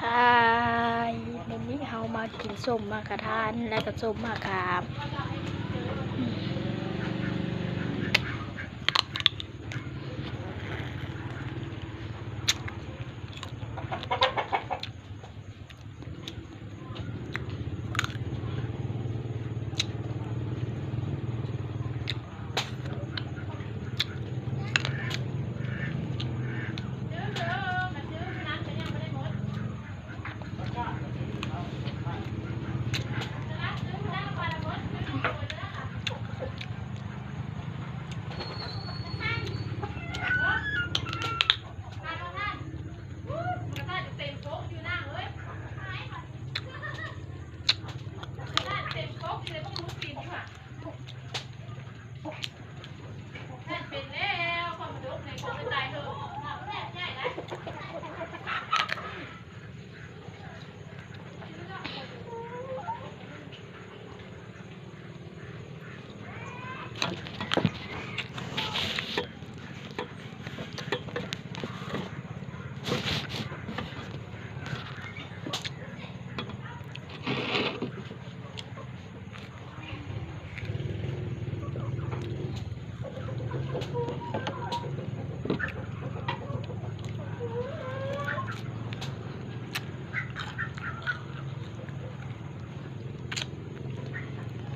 ບາຍ ມື້ນີ້ເຮົາມາກິນສົ້ມໝາກກະທັນ ແລະກະສົ້ມໝາກຂາມ.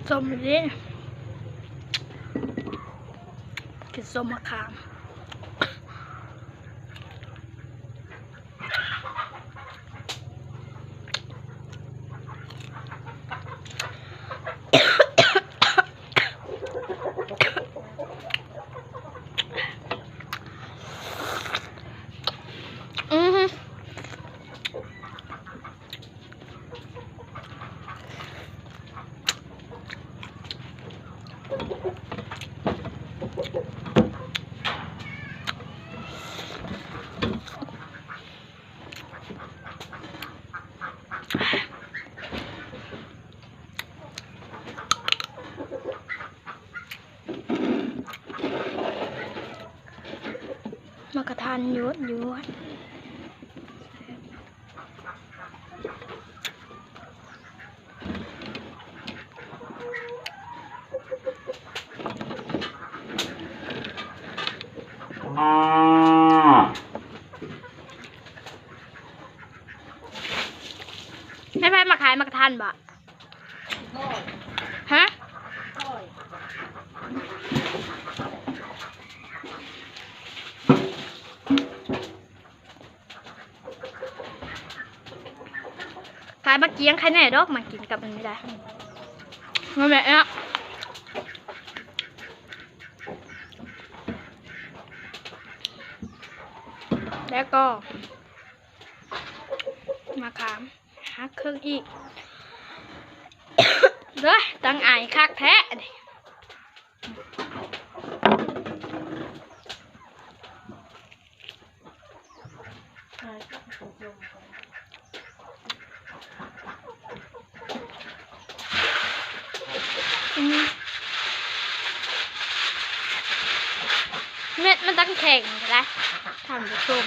ສົ້ມເດ້ ກິນສົ້ມໝາກຂາມ. ໝາກກະທັນຍວດໆ. ແມ່ນໃຜມາຂາຍໝາກກະທັນບໍ່? ຮະ? ຂາຍໝາກກ້ຽງ ຂາຍແດ່ດອກ ມາກິນກັບອັນນີ້ໄດ້ ແມ່ນແຫຼະເນາະ. ແລ້ວກໍ ໝາກຂາມ ຫັກເຄິ່ງອີກ ເດີ ຕັ້ງອາຍຄັກແທ້. ອືມ ເມັດມັນຕັ້ງແຂງໄດ໋ ທ່ານຜູ້ຊົມ.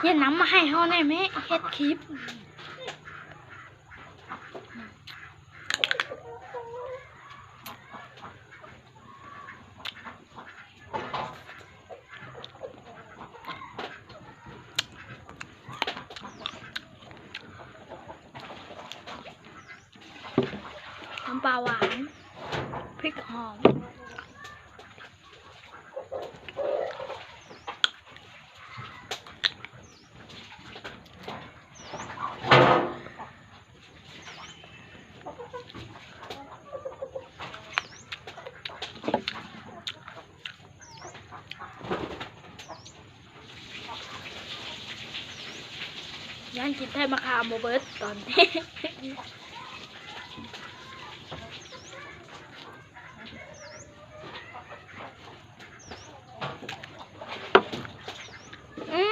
ຢ່ານຳມາໃຫ້ເຮົາແດ່ແມ່ ເຮັດຄລິບ. ນ້ຳປາຫວານ ພິກຫອມ. ຢ້ານກິນແທບມາຄາບໍ່ເບິດຕອນນີ້. ອືມ.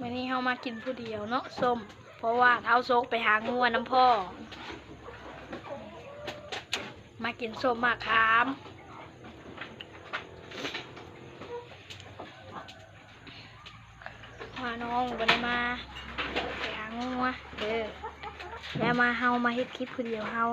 ມື້ນີ້ເຮົາມາກິນຜູ້ດຽວເນາະ ສົ້ມ ເພາະວ່າທ້າວໂຊກໄປຫາງົວນຳພໍ່ ມາກິນສົ້ມໝາກຂາມ ວ່ານ້ອງບໍ່ໄດ້ມາ ໄປຫາງົວເດີ ແລ້ວມາ ເຮົາມາເຮັດຄລິບຜູ້ດຽວເຮົາ.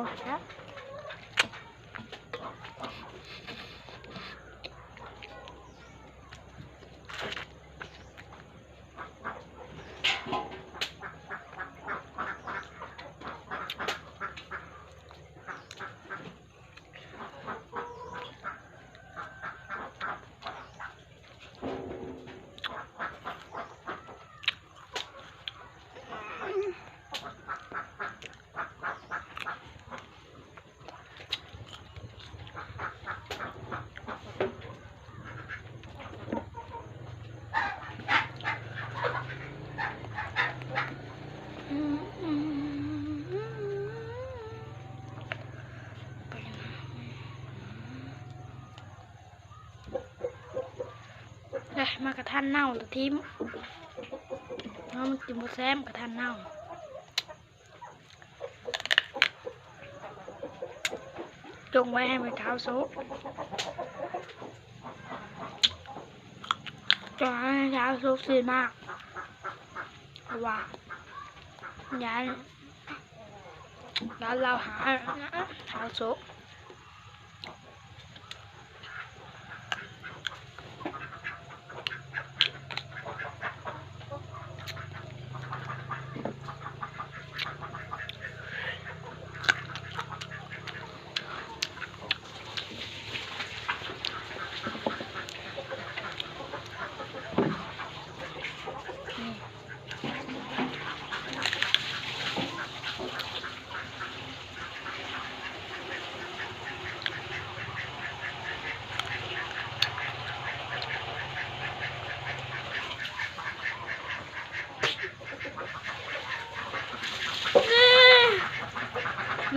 ເອີ ໝາກກະທັນເນົ່າລະຖິ້ມ ເຮົາມັນກິນບໍ່ແຊບ ໝາກກະທັນເນົ່າ. ຈົ່ງໄວ້ໃຫ້ແມ່ທ້າວໂຊກ ຈົ່ງໃຫ້ແມ່ທ້າວໂຊກຊິມາ ເພາະວ່າຢ້ານ ຢ້ານລາວຫາ ທ້າວໂຊກ.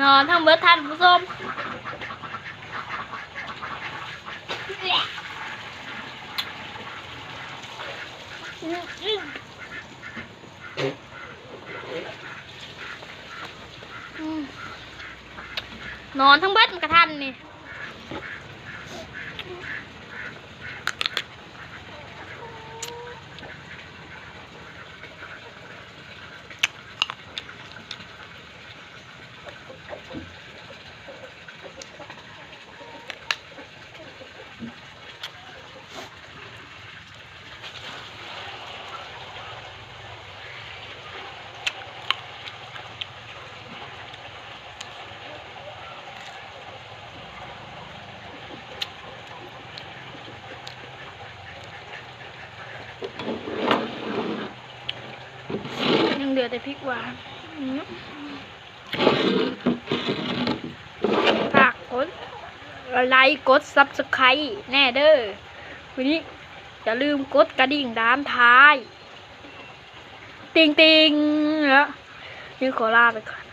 ນອນທັງເບິດທ່ານຜູ້ຊົມ. ອືມ. ນອນທັງເບິດມັນກະທັນນີ້. ຍັງເຫຼືອແຕ່ພິກຫວານ. ຝາກກົດໄລ ກົດ Subscribe ແນ່ເດີ. ມື້ນີ້ຢ່າລືມກົດກະດິ່ງດ້ານທ້າຍ ຕິ່ງໆ ແລ້ວ ຍັງຂໍລາໄປກ່ອນ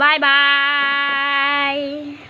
ບາຍບາຍ.